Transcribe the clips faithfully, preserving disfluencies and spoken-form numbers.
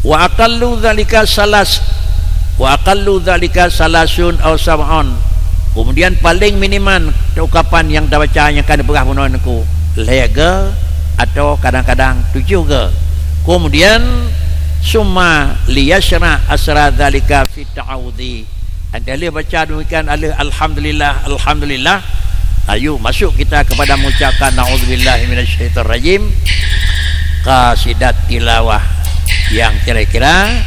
Wa aqallu dzalika salas, wa aqallu dzalika salasun aw sab'un. Kemudian paling minimal ungkapan nyang tabaca nyang ka neupeugah bunoe nyoe, lhèe go atau kadang-kadang tujoh go. Kemudian, summa liyasra' asra dzalika fit ta'awudzi. Anda lheueh baca demikian, alheueh alhamdulillah, alhamdulillah, ayo masuk kita kepada mengucapkan naudzubillahi minasyaitonirrajim. Qasidat tilawah yang kira-kira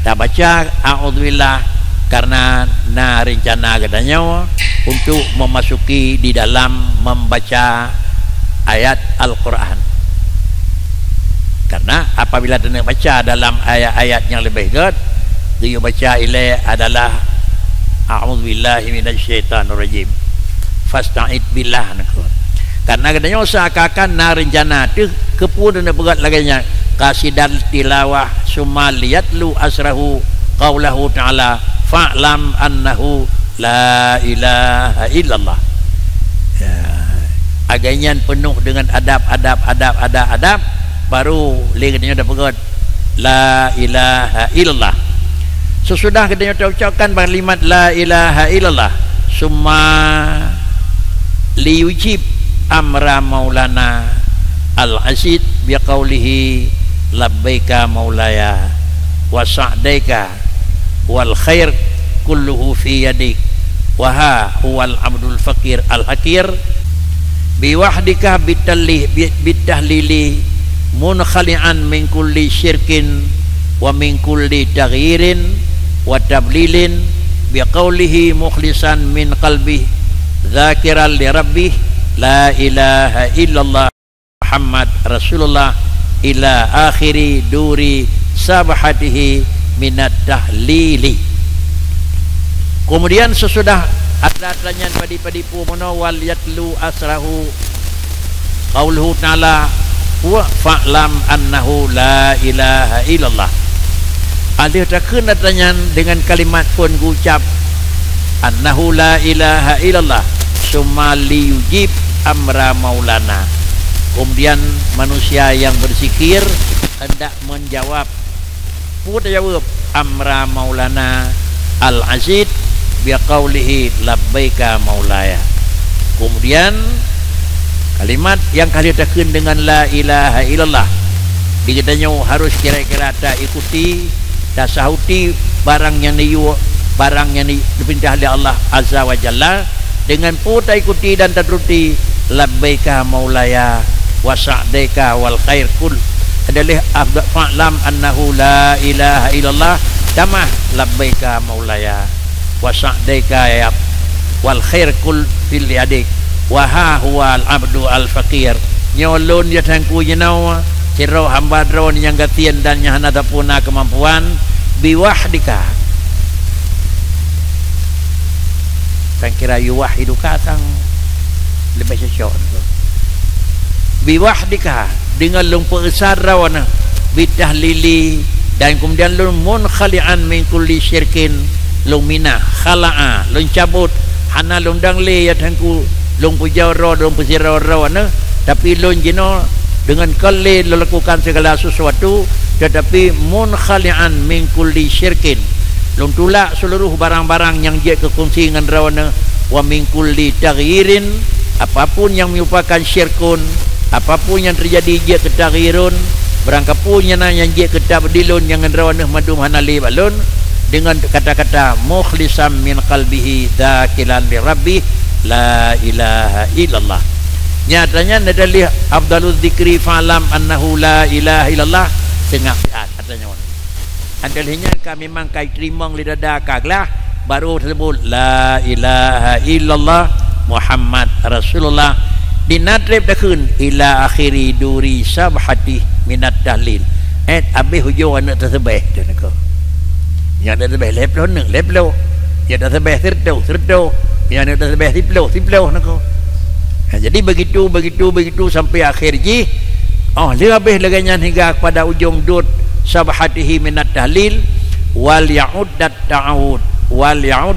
tabaca a'udzubillah karena na rencana geutanyoe untuk memasuki di dalam membaca ayat Al-Quran. Karena apabila taneuk baca dalam ayat-ayat nyang leubeh göt, geuyue baca ilèe adalah a'udzubillahi minasyaitonirrajim. Fasta'id billah, nyan keuh. Karena geutanyoe seakan-akan na rencana teuh keupeue taneuk peugöt lagèe nyan. Qasidat tilawah, summa liyatlu asrahu qaulahu ta'ala, fa'lam annahu la ilaha illallah. Ya. Lagèe nyan penuh dengan adab, adab, adab, adab, adab, baru lé geutanyoe tapeugöt la ilaha illallah. Sesudah geutanyoe taucapkan kalimat la ilaha illallah, summa liyujib amra maulana al-aziz biqaulihi, labbaika maulaya wa sa'daika wal khair kulluhu fi yadik, wa ha huwal abdul faqir al hakir, biwahdika bitalli-, bi-, bitahlili, munkhali'an min kulli syirkin wa min kulli taghyirin wa tablilin, biqaulihi mukhlisan min qalbih, dzakiran li rabbih, la ilaha illallah Muhammad Rasulullah, ila akhiri duri sabhatihi minat tahlili. Kemudian sesudah atra-atra nyan padi-padi pu meunoe, wal yatlu asrahu qauluhu ta'ala, wa fa'lam annahu la ilaha illallah. Alheueh takheun atra nyan deungon kalimat phon geucap, annahu la ilaha illallah, summa liyujib amra maulana. Kemudian manusia yang berzikir hendak menjawab peue tajaweueb, amra maulana al-aziz biqaulihi, labbaika maulaya. Kemudian kalimat nyang ka lheueh takheun deungon la ilaha illallah, di geutanyoe harus kira-kira taikuti, tasahuti barang nyang neuyue, barang nyang neupeurintah lé Allah Azza wa Jalla, deungon peue taikuti dan taturuti, labbaika maulaya wa sa'daika wal khair kull. Adalah afda-, fa'lam annahu la ilaha illallah, tamah labbaika maulaya wa sa'daika ya, wal khair kull fil yadik, wa ha huwal abdu al faqir. Nyoe lôn ya Tuhanku jinoe, sidroe hamba droe nyang gasien dan nyang hana sapeue na keumampuan, biwahdika. Tan kira yuwahhiduka sang leubeh cocok. Biwahdika, deungon lôn peuesa droeneuh, bitahlili, dan kemudian lôn munkhali'an min kulli syirkin, lôn minah, khala'a, lôn cabot, hana lôn dang lé ya Tuhanku, lôn peujaroe, lôn peusidroe droeneuh, tapi lôn jinoe deungon kon lé lôn lakukan segala sesuatu, tetapi munkhali'an min kulli syirkin. Lôn tulak seuluruh barang-barang nyang jeuet keu kongsi ngon droeneuh, wa min kulli taghyirin, apapun nyang meurupakan syirkun, apapun nyang teujadi jeuet keu taghyirun, barangkapeue nyang na nyang jeuet keu tabdilun nyang ngon droeneuh mandum hana lé bak lôn, deungon kata-kata mukhlisam min qalbihi dzakiran li rabbih la ilaha illallah. Nyata nyan adalah afdaluz zikri fa'lam annahu la ilaha illallah, seungat siat ata nyoe. Ata lheueh nyan ka memang ka teurimong lé dada ka glah, baru teuseubut, "La ilaha illallah Muhammad Rasulullah." Di na treb takheun, "Ila akhiri duri sabhati minat tahlil." Eh, abéh ujong aneuk teuseubeh tu niko. Nyang teuseubeh lhèe ploh aneuk, lhèe ploh. Nyang teuseubeh sireutoh, sireutoh. Nyang teuseubeh siploh, siploh niko. Ha, jadi begitu, begitu, begitu sampai akhir jih. Oh, lheueh abéh lagèe nyan hingga kepada ujong dot sabhatihi minat tahlil, wal ya'ud dat ta'awud, wal ya'ud,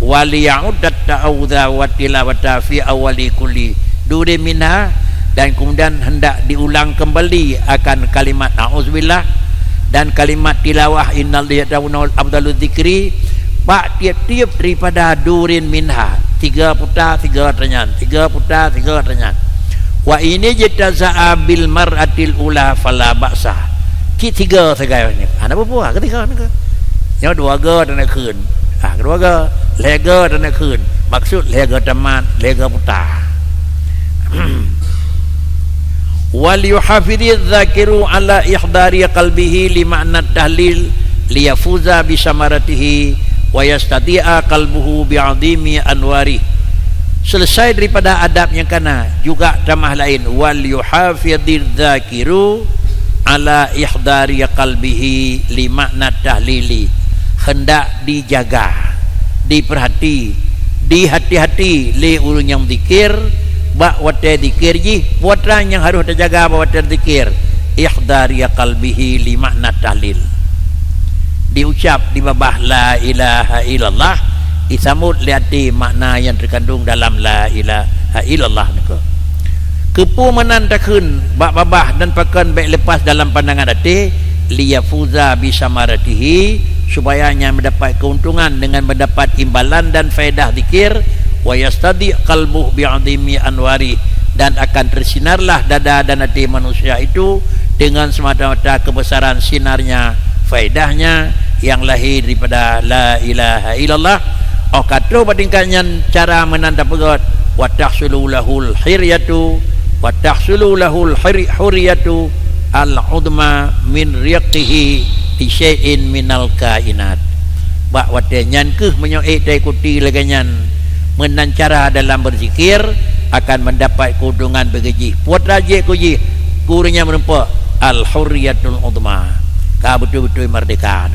wal ya'ud dat ta'awudha wa tilawata fi awwali kulli duri minha, dan kemudian hendak diulang kembali akan kalimat a'udzubillah, Dan kalimat tilawah, "Innal ladzina ya'tawunal afdaludz dzikri," bak tieb-tieb daripada durin minha, tiga puta, tiga tanyan, tiga puta, tiga tanyan. "Wa ini jitaza'a bil mar'atil ula fala ba'sa." Cit tiga sagai nyoe. Hana peue-peue, ketiga ni ke. Nyoe dua ga dan kheun. Ha, kedua ga, lhèe ga dan kheun. Maksud lhèe ga tamat, lhèe ga puta. "Wal yuhafizidz dzakiru ala ihdari qalbihi li ma'na tahlil liyafuza bi samaratihi wa yastadi'a qalbuhu bi 'azimi anwari." Selesai daripada adab nyang kana, juga tamah laén, "Wal yuhafizidz dzakiru ala ihdari qalbihi li ma'na tahlili." Hendak dijaga, diperhati, dihati-hati lé ureuëng nyang zikir bak watée zikir jih. Peue nyang harôh teujaga bak watée zikir? Ihdari qalbihi li ma'na tahlil. Diucap di babah la ilaha illallah, disambot lé até makna nyang teukandong dalam la ilaha illallah niko. Keupeue meunan takheun bak babah dan pakon bék lepas dalam pandangan até? Liyafuza bi samaratihi, supaya nyan mendapat keuntungan dengan mendapat imbalan dan faedah zikir, wa yastadi qalbuh bi 'azimi anwari, dan akan tersinarlah dada dan hati manusia itu dengan semata-mata kebesaran sinarnya, faedahnya yang lahir daripada la ilaha illallah. Óh ka troh bak tingkat nyan cara meunan tapeugét, wa tahsulu lahul hiryatu, wa tahsulu lahul hiri-, huriyatu al-udma min riqihi li syai'in minal kainat. Bak watée nyan kheueh meunyoe ék taikuti lagée nyan meunan cara dalam berzikir, akan mendapat keuntungan bagi jih. Peue jeuet keu jih, guru nyan meureumpok al-hurriyatul udma. Ka beutôi-beutôi merdeka.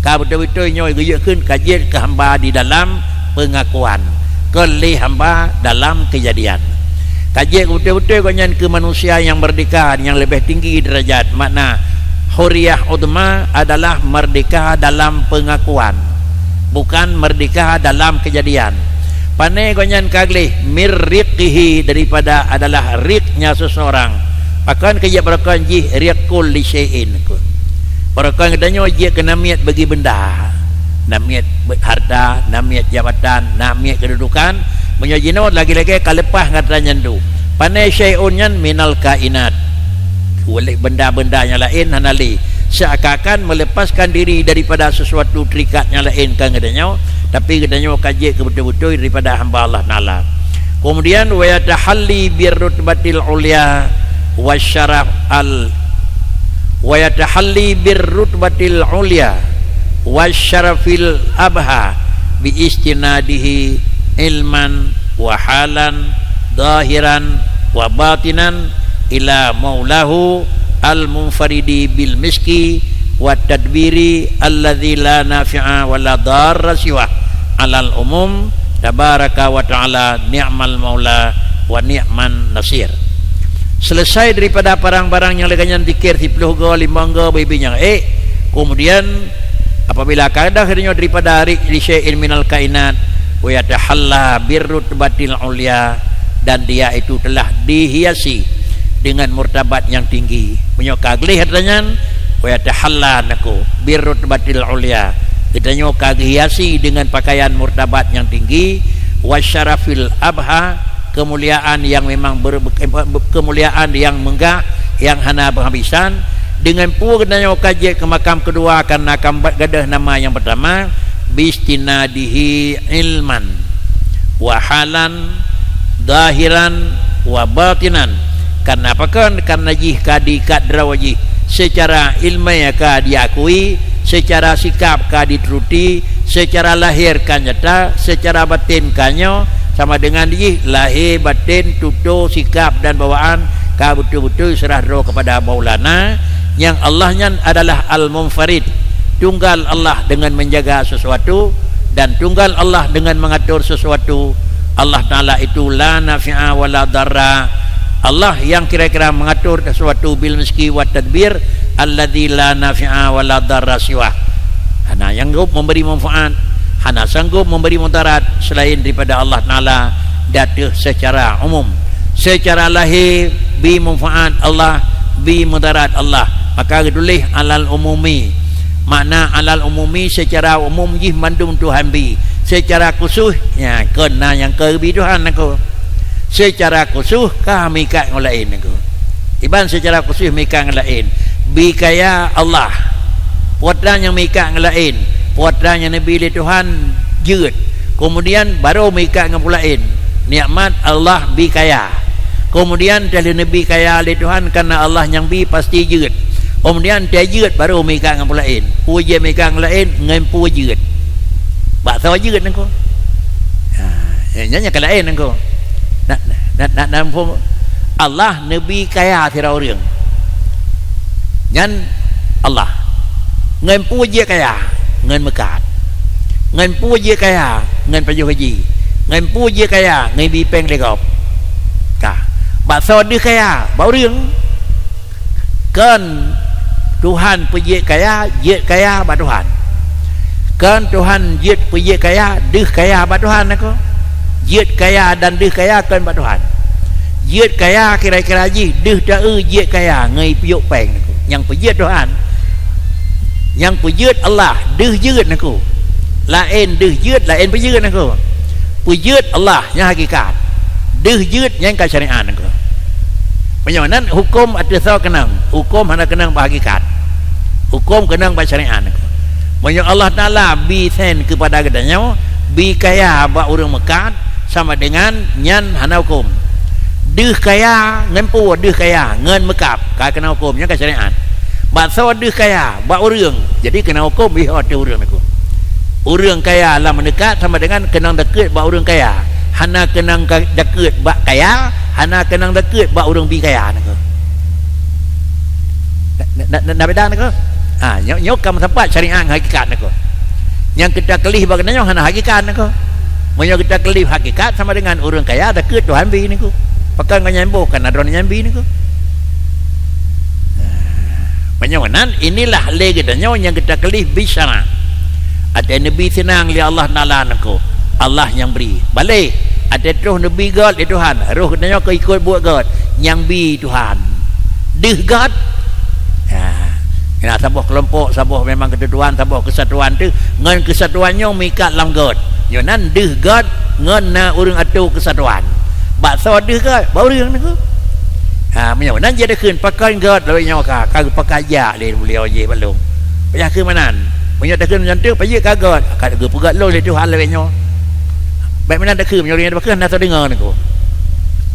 Ka beutôi-beutôi nyoe geuyue kheun ka jeuet keu hamba di dalam pengakuan, kon lé hamba dalam keujadian. Ka jeuet beutôi-beutôi gobnyan keu manusia nyang merdeka nyang leubeh tinggi deurajat, makna hurriyah udma adalah merdeka dalam pengakuan, bukan merdeka dalam keujadian. Pane gobnyan ka gleh, mir riqihi, daripada adalah riqnya seseorang. Pakon keu jeuet beureukan jih riq kulli syai'in. Beureukan geutanyoe jeuet keu namiet bagi benda. Namiet harta, namiet jabatan, namiet keududukan. Meunyoe jinoe lagée-lagée ka leupah ngon atra nyan dum. Pane syai'un nyan minal kainat. Oleh benda-benda nyang laén hana lé. Seakan-akan melepaskan diri daripada sesuatu terikat nyang laén ka geutanyoe, tapi geutanyoe ka jeuet keu beutôi-beutôi daripada hamba Allah Taala. Kemudian, wa yatahalli bir rutbatil ulya wa syaraf al-, wa yatahalli bir rutbatil ulya wa syarafil abha bi istinadihi ilman wa halan, zahiran wa batinan, ila maulahu al-munfaridi bil miski wa tadbiri alladzi la nafi'a wa la darra siwa alal umum, tabaraka wa ta'ala, ni'mal maula wa ni'man nasir. Selesai daripada parang-parang nyang lagée nyan, zikir siploh go, limong go, bibi nyang ék, kemudian apabila ka deuh nyoe daripada riq li syai'in minal kainat, wa yatahalla bir rutbatil ulya, dan dia itu telah dihiasi dengan martabat yang tinggi. Meunyoe ka gleh atra nyan, wa yatahalla naku bir rutbatil ulya, geutanyoe ka geuhiasi dengan pakaian martabat yang tinggi, wa syarafil abha, kemuliaan yang memang ber-, kemuliaan yang meugah, yang hana peuhabisan. Dengan peue geutanyoe ka jeuet keu makam keudua, karena ka gadôh nama nyang peurtama, bistinadihi ilman wa halan, zahiran wa batinan. Karena pakon? Karena jih ka diikat droe jih, secara ilmiah ka diakui, secara sikap ka dituruti, secara lahir ka nyata, secara batin ka nyoe, sama dengan jih lahé, baten, tutoe, sikap dan bawaan ka beutôi-beutôi seurah droe kepada Maulana, nyang Allah nyan adalah Al-Munfarid, tunggal Allah dengan menjaga sesuatu dan tunggal Allah dengan mengatur sesuatu. Allah Taala itu la nafi'a wa la darra. Allah yang kira-kira mengatur sesuatu bil miski wa tadbir, alladzi la nafi'a wa la darra siwah. Hana sanggup memberi manfaat, hana sanggup memberi mudarat selain daripada Allah Taala, di ateueh secara umum. Secara lahé bi manfaat Allah, bi mudarat Allah. Maka geutuléh alal umumi. Makna alal umumi, seucara umum jih mandum Tuhan bi. Seucara khusus, nya, kon na nyang keu bi Tuhan aku. Seucara khusus ka meuikat ngon laén aku. Iban seucara khusus meuikat ngon laén. Bi kaya Allah. Peue treuk nyang meuikat ngon laén. Peue treuk nyang neubi lé Tuhan jeuet. Keumudian barô meuikat ngon peue laén. Nikmat Allah bi kaya. Keumudian, teuh lheueh neubi kaya lé Tuhan, kareuna Allah nyang bi pasti jeuet. Keumudian, teuh jeuet barô meuikat ngon peue laén. Peue jeuet meuikat ngon laén, ngon peue jeuet. Bak soe jeuet nangko? Ha, nyan nyang ka laén nangko. Na, na, na, na, Allah neubi kaya sidroe ureuëng. Nyan Allah. Ngon peue jeuet kaya? Ngon meukat. Ngon peue jeuet kaya? Ngon pajoh gaji. Ngon peue jeuet kaya? Ngon bi péng lé gob. Ka. Bak soe deuh kaya? Bak ureuëng. Kon Tuhan peujeuet kaya, jeuet kaya bak Tuhan. Kon Tuhan jeuet peujeuet kaya, deuh kaya bak Tuhan aku. Jeuet kaya dan deuh kaya kon bak Tuhan. Jeuet kaya kira-kira jih deuh ta-eu jeuet kaya ngon ipiôk péng aku. Nyang peujeuet Tuhan. Nyang peujeuet Allah, deuh jeuet aku. Laén deuh jeuet, laén peujeuet aku. Peujeuet Allah nyang hakikat. Deuh jeuet nyang ka syariat aku. Meunyoe nan huköm ateueh soe keunong, huköm hana keunong bak hakikat. Huköm keunong bak syariat. Meunyoe Allah Taala bi sen keupada geutanyoe, bi kaya bak ureuëng meukat, sama dengan nyan hana huköm. Deuh kaya ngon peue deuh kaya, ngon meukat, ka keunong huköm, nyan ka syariat. Bak soe deuh kaya? Bak ureuëng. Jadi keunong huköm bih ateueh ureuëng aku. Ureuëng kaya lam meuneukat sama dengan keunong dakeuet bak ureuëng kaya. Hana keunong ka-, dakeuet bak kaya, hana keunong dakeuet bak ureuëng bi kaya nangko. Na, na, na, na beda nangko? Ha, nyoe, nyoe ka meusapat syariat ngon hakikat nangko. Nyang kita keulih bak geutanyoe hana hakikat nangko. Meunyoe kita keulih hakikat sama dengan ureuëng kaya dakeuet Tuhan bi nangko. Pakon ngon nyan boh kan adron nyan bi nangko. Nah, meunyoe nan, inilah lé geutanyoe nyang geutakeuléh bi syara. Até neubi seunang lé Allah Taala nangko, Allah nyang bri. Balé, até troh neubi gét lé Tuhan, roh geutanyoe keu ikot buet gét, nyang bi Tuhan. Deuh gét. Ya. Nah, saboh keulompok, saboh memang keututuan, saboh keusatuan teuh, ngon keusatuan nyoe meuikat lam gét. Nyoe nan deuh gét ngon na ureuëng atô keusatuan. Bak soe deuh gét? Bak ureuëng nangko. Ha, meunyoe nan jih takheun pakon gét lawét nyoe ka, ka geupakat jak lé beliau jih bak lôn. Payah keu meunan. Meunyoe takheun nyan teuh, pajeuet ka gét, ka geupeugét lôn lé Tuhan lawét nyoe. Bék meunan takheun, meunyoe ureuëng nyan pakon hana soe deungoe nangko.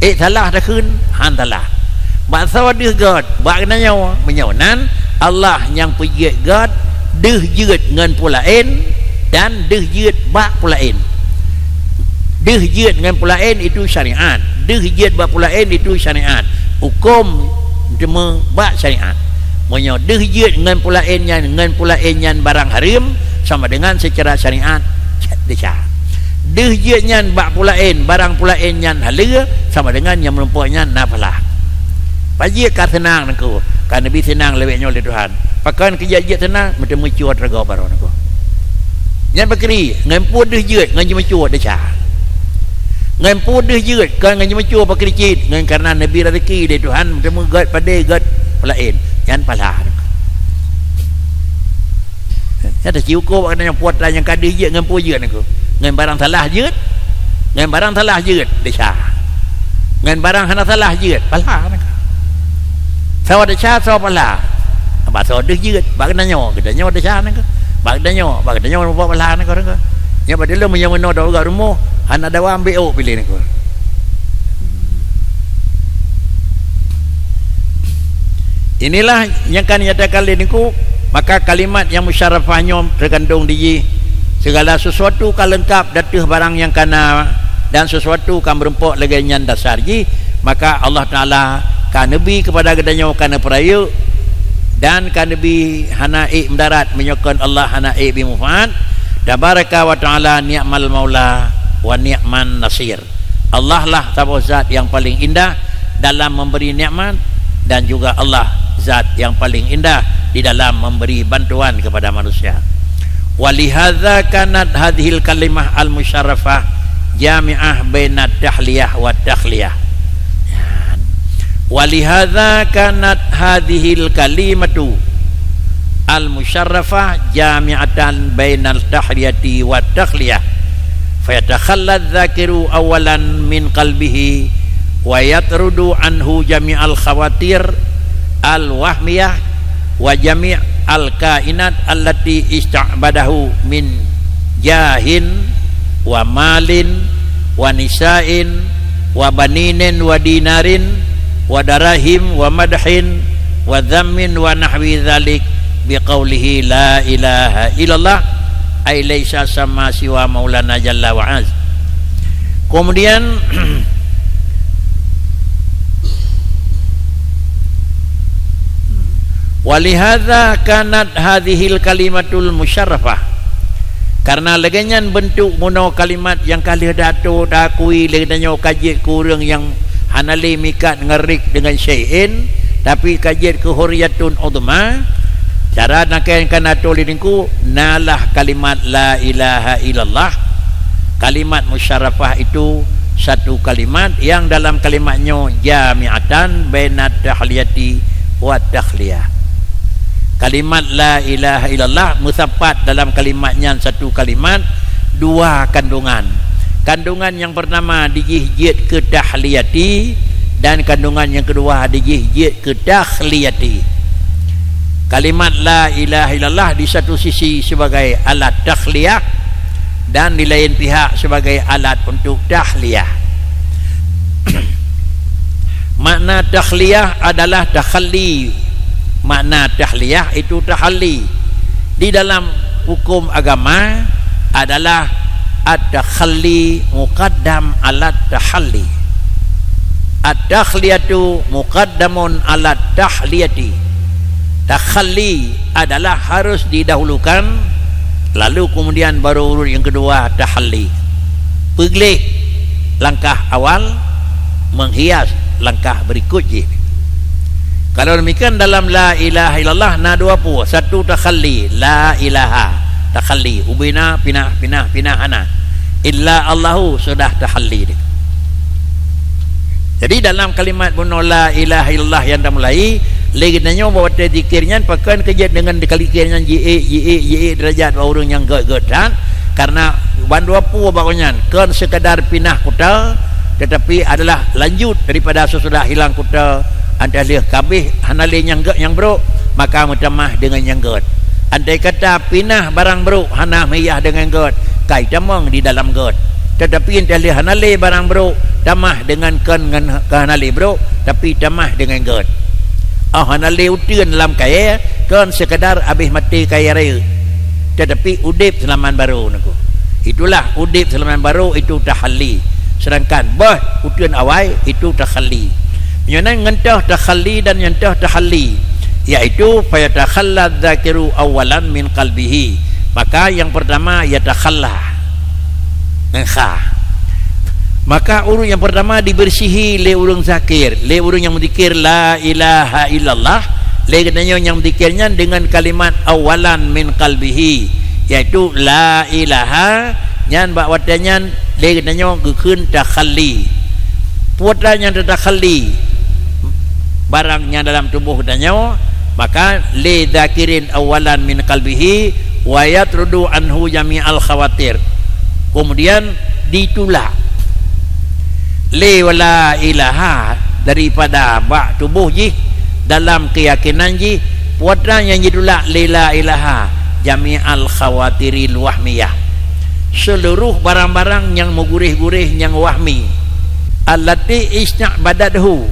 Eh, salah takheun, han salah. Bak soe deuh gét? Bak geutanyoe. Meunyoe nan, Allah nyang peujeuet gét, deuh jeuet ngon peue laén, dan deuh jeuet bak peue laén. Deuh jeuet ngon peue laén itu syariat. Deuh jeuet bak peue laén itu syariat. Huköm teuma bak syariat. Meunyoe deuh jeuet ngon peue laén nyan, ngon peue laén nyan barang hareuem, sama dengan secara syariat desya. Deuh jeuet nyan bak peue laén, barang peue laén nyan haleue, sama dengan nyang meureumpok nyan na pahala. Pajeuet ka seunang nangko, ka neubi seunang lawét nyoe lé Tuhan. Pakon keu jeuet-jeuet seunang, meuteumeucue teureugoe baroe nangko. Nyan pakri, ngon peue deuh jeuet, ngon jimeucue desya. Ngon peue deuh jeuet, kon ngon jimeucue pakri cit, ngon kareuna neubi raseuki lé Tuhan, meuteumeu gét padé gét peue laén. Nyan pahala. Nyan teuciuko bak geutanyoe puasa nyang ka deuh jeuet ngon peue jeuet nangko. Ngon barang salah jeuet, ngon barang salah jeuet, desya. Ngon barang hana salah jeuet, pahala nangko. Sawa desya, sawa pahala. Bak soe deuh jeuet, bak geutanyoe, geutanyoe desya nangko. Bak geutanyoe, bak geutanyoe mubawa pahala nangko, nangko. Nyoe bak dilôn meunyoe meunoe dok rumoh, hana dawa ambek ôk piléh nangko. Inilah nyang ka nyatakan lé Teungku, maka kalimat nyang musyarafah nyoe teugandong di jih, segala sesuatu ka leungkap ateueh barang nyang ka na, dan sesuatu ka meurumpok lagée nyan dasar jih, maka Allah Taala ka neubi keupada geutanyoe ka neupeurayeuk, dan ka neubi hana ék meudarat meunyoe kon Allah hana ék bi manfaat. Tabaraka wa Taala ni'mal maula wa ni'man nasir. Allah lah saboh zat nyang paléng indah dalam memberi nikmat, dan juga Allah zat nyang paléng indah di dalam memberi bantuan kepada manusia. Walihadza kanat hadhil kalimah al-musyarrafah jami'ah bainat tahliyah wa takhliyah. Ya. Walihadza kanat hadzihil kalimatu al-musyarrafah jami'atan bainat tahliyati wat takhliyah. Fayatakhalla dzakiru awwalan min qalbihi wa yatrudu anhu jami'al khawatir al-wahmiyah wa jami'al kainat allati ista'badahu min jahin wa malin wa nisa'in wa baninin wa dinarin wa darahim wa madhin wa dzammin wa nahwi dzalik biqaulihi la ilaha illallah, ay laisa sama siwa maulana jalla wa az. Kemudian, walihadza kanat hadzihil kalimatul musyarrafah. Karena lagée nyan beuntuk bunoe kalimat nyang ka lheueh dato takui lé geutanyoe ka jeuet keu ureuëng nyang hana lé mikat ngerik deungon syai'in, tapi ka jeuet keu hurriyatun udhma. Cara nakeuh ka na tuléh teungku, nalah kalimat la ilaha illallah. Kalimat musyarrafah itu satu kalimat yang dalam kalimat nyoe jami'atan bainat tahliyati wat takhliyah. Kalimat la ilaha illallah meusapat dalam kalimat nyan satu kalimat dua kandungan. Kandungan nyang pertama dijih jeuet keu tahliyati dan kandungan nyang kedua dijih jeuet keu takhliyati. Kalimat la ilaha illallah di satu sisi sebagai alat takhliyah dan di lain pihak sebagai alat untuk tahliyah. Makna takhliyah adalah takhalli. Makna tahliyah itu takhalli. Di dalam hukum agama adalah at-takhalli muqaddam alat tahalli. At-takhliyatu muqaddamun alat tahliyati. Takhalli adalah harus didahulukan, lalu kemudian baru urut yang kedua tahalli. Peugleh langkah awal, menghias langkah berikut jih. Kalau demikian dalam la ilaha illallah na dua peue, satu takhalli, la ilaha, takhalli, ubena pinah, pinah, pinah hana. Illa Allahu sudah takhalli. Jadi dalam kalimat bunoe la ilaha illallah nyang tamulai, lé geutanyoe bak watée zikir nyan pakon keujeuet deungon dikali zikir nyan jiék, jiék, jiék deurajat bak ureuëng nyang gét-gét that, karena bandua peue bak nyan kon sekadar pinah kuta, tetapi adalah lanjut daripada sesudah hilang kuta, antah lheueh kabeh hana lé nyang gét nyang brok, maka meutamah deungon nyang gét. Andai kata pinah barang brok hana meuhias deungon gét, kai tamong di dalam gét. Tetapi entah lé hana lé barang brok, tamah deungon kon ngon ka hana lé brok, tapi tamah deungon gét. Oh hana lé uteuen lam kayée, kon sekadar habéh maté kayée raya. Tetapi udeb seulaman barô nangku. Itulah udeb seulaman barô itu tahalli. Sedangkan boh uteuen awai itu takhalli. Meunyoe nan ngon toh takhalli dan ngon toh tahalli, yaitu fayatakhalla dzakiru awwalan min qalbihi. Maka yang pertama yatakhalla. Ngon kha. Maka ureuëng yang pertama dibersihi lé ureuëng zakir, lé ureuëng yang menzikir la ilaha illallah, lé geutanyoe nyang menzikir nyan dengan kalimat awwalan min qalbihi, yaitu la ilaha, nyan bak watée nyan lé geutanyoe geukheun takhalli. Peue nyang teutakhalli? Barang nyang dalam tuboh geutanyoe, maka lé dzakirin awwalan min qalbihi wa yatrudu anhu jami'al khawatir. Kemudian ditulak lé la ilaha daripada bak tuboh jih dalam keuyakinan jih, peue nyang jitulak lé la ilaha jami'al khawatiril wahmiyah. Seluruh barang-barang nyang meuguréh-guréh nyang wahmi. Allati ista'badathu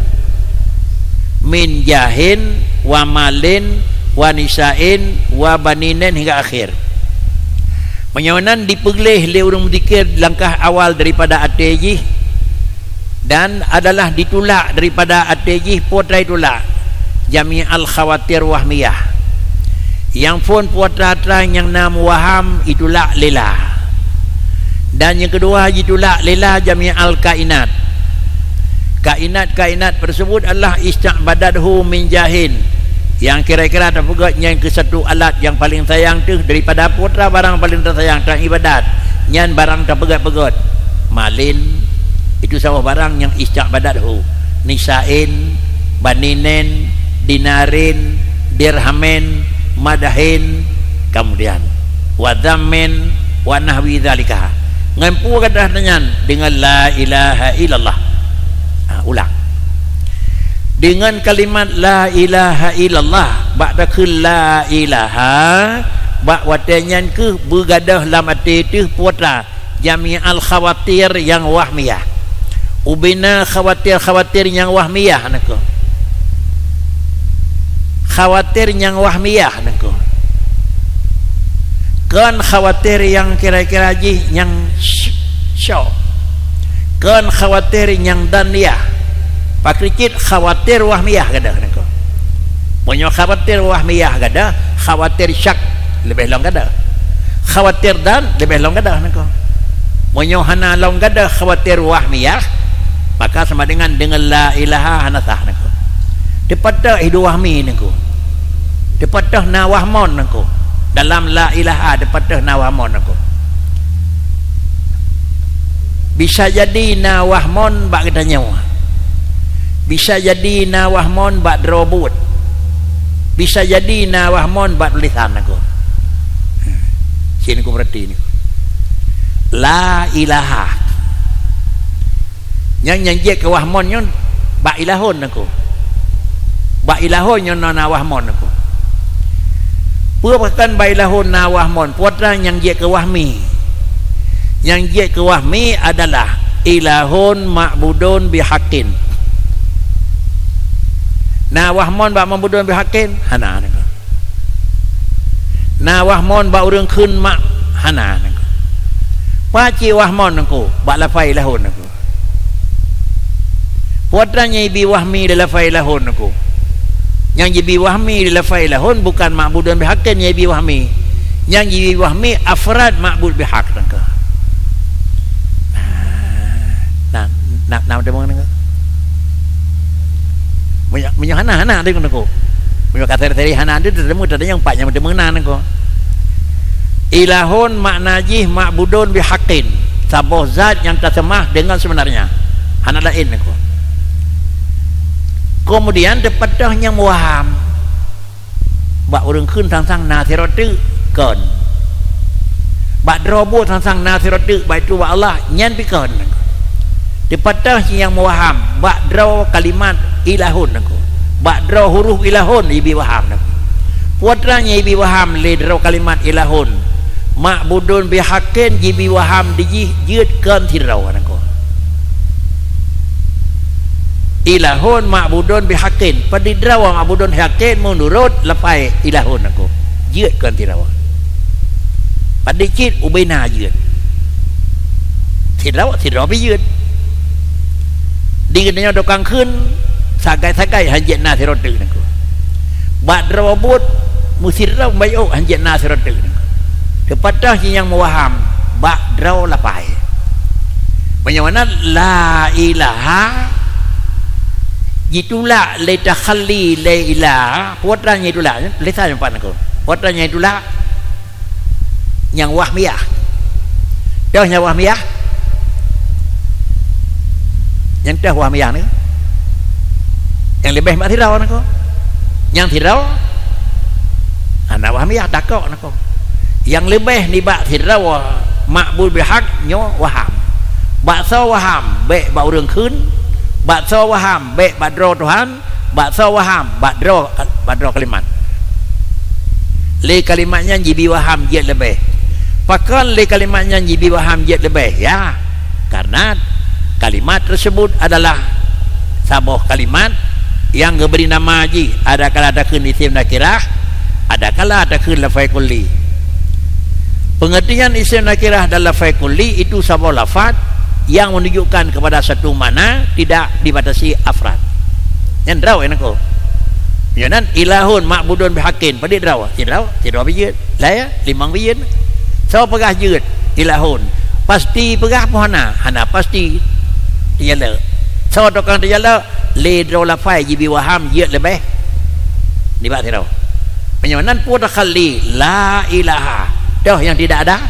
min jahin wa malin wa nisa'in wa baninin hingga akhir. Meunyoe nan dipeugleh lé ureuëng meudzikir langkah awal daripada até jih, dan adalah ditulak daripada até jih peue treuk tulak, jami'al khawatir wahmiyah. Nyang phon peue treuk nyang na meuwaham itulak lé la. Dan nyang keudua jitulak lé la jami'al kainat. Kainat-kainat tersebut adalah ista'badathu min jahin. Nyang kira-kira tapeugét nyan keu satu alat nyang paleng sayang teuh daripada peue treuk barang paleng teusayang, taibadat. Nyan barang tapeugét-peugét. Malin, itu saboh barang nyang ista'badathu. Nisa'in, Baninen, dinarin, dirhamin, madahin, kemudian wa dzammin wa nahwi dzalika. Ngon peue gadôh nyan? Deungon la ilaha illallah. Ha, ulang. Deungon kalimat la ilaha illallah, bak takheun la ilaha, bak watée nyan kheueh beugadôh lam até teuh putra jami'al khawatir nyang wahmiyah. Ubena khawatir-khawatir nyang wahmiyah nangko. Khawatir nyang wahmiyah nangko. Kon khawatir nyang kira-kira jih nyang sy-, syok. Kon khawatir nyang dhaniyah. Pakri cit khawatir wahmiyah gadôh nangko. Meunyoe khawatir wahmiyah gadôh, khawatir syak leubeh lom gadôh. Khawatir dhan leubeh lom gadôh nangko. Meunyoe hana lom gadôh khawatir wahmiyah, maka sama dengan deungon la ilaha hana sah nangko. Teupeutôh hidup wahmi nangko. Teupeutôh na wahmon nangko. Dalam la ilaha teupeutôh na wahmon nangko. Bisa jadi na wahmon bak geutanyoe. Bisa jadi na wahmon bak droe buet. Bisa jadi na wahmon bak tulisan nangko. Sien ku berarti ni. La ilaha. Nyang, nyang jeuet keu wahmon nyoe bak ilahon nangko. Bak ilahon nyoe na, na wahmon nangko. Peue pakon bak ilahon na wahmon? Putra nyang jeuet keu wahmi. Nyang jeuet keu wahmi adalah ilahun ma'budun bihaqqin. Na wahmon bak ma'budun bihaqqin? Hana nangko. Na wahmon bak ureuëng kheun mak? Hana nangko. Paci wahmon nangko bak lafai ilahon nangko. Putra nyang ibi wahmi lé lafai ilahon nangko. Nyang jibi wahmi lé lafai ilahon bukan ma'budun bihaqqin nyang ibi wahmi. Nyang jibi wahmi afrad ma'bud bihaq nangko. Nah, nah, nah, nah, Meunyoe, meunyoe hana, hana deungon nangko. Meunyoe ka seri-seri hana deungon, teuteumé teudeungo pat nyang meuteumé na nangko. Ilahun makna jih ma'budun bihaqqin, saboh zat nyang taseumah deungon seubeunarnya. Hana laén nangko. Keumudian teupeutôh nyang meuwaham. Bak ureuëng kheun sang-sang na sidroe teuk, kon. Bak droe buet sang-sang na sidroe teuk, bak itu bak Allah, nyan pi kon. Teupeutôh cit nyang meuwaham, bak droe kalimat ilahun nangko. Bak droe huruf ilahun ibi waham nangko. Putra nyang ibi waham lé droe kalimat ilahun. Ma'budun bihaqqin jibi waham dijih jeuet kon sidroe nangko. Ilahun ma'budun bihaqqin. Padit droe ma'budun bihaqqin meunurot lafai ilahun nangko. Jeuet kon sidroe. Padit cit ubena jeuet. Sidroe, sidroe pi jeuet. Di geutanyoe tukang kheun sagai-sagai hanjeuet na sidroe teuk nangko. Bak droe buet meusidroe meubayeuk hanjeuet na sidroe teuk nangko. Teupeutôh cit nyang meuwaham bak droe lafai. Meunyoe na la ilaha jitulak lé takhalli lé ila, putra nyang jitulak, lé sa nyang pat nangko. Putra nyang jitulak nyang wahmiyah. Toh nyang wahmiyah? Nyang toh wahmiyah ni? Nyang leubeh mat sidroe nangko. Nyang sidroe hana wahmiyah, dakok nangko. Nyang leubeh nibak sidroe ma'bud bihaq nyoe waham. Bak soe waham? Bék bak ureuëng kheun. Bak soe waham? Bék bak droe Tuhan. Bak soe waham? Bak droe, bak droe kalimat. Lé kalimat nyan jibi waham jeuet leubeh. Pakon lé kalimat nyan jibi waham jeuet leubeh? Ya, karena kalimat tersebut adalah saboh kalimat nyang geubri nama jih, adakala takheun isim nakirah, adakala takheun lafai kulli. Pengertian isim nakirah dan lafai kulli itu saboh lafaz yang menunjukkan kepada satu makna, tidak dibatasi afrad. Nyan droe nangko. Nyoe nan ilahun ma'budun bihaqqin, padit droe? Sidroe, sidroe pi jeuet. Lah ya, limong pi jeuet. Soe peugah jeuet? Ilahun. Pasti peugah peue hana? Hana pasti. Teujalok. Soe tukang teujalok? Lé droe lafai jibi waham jeuet leubeh nibak sidroe. Meunyoe nan peue takhalli la ilaha, toh nyang tidak ada?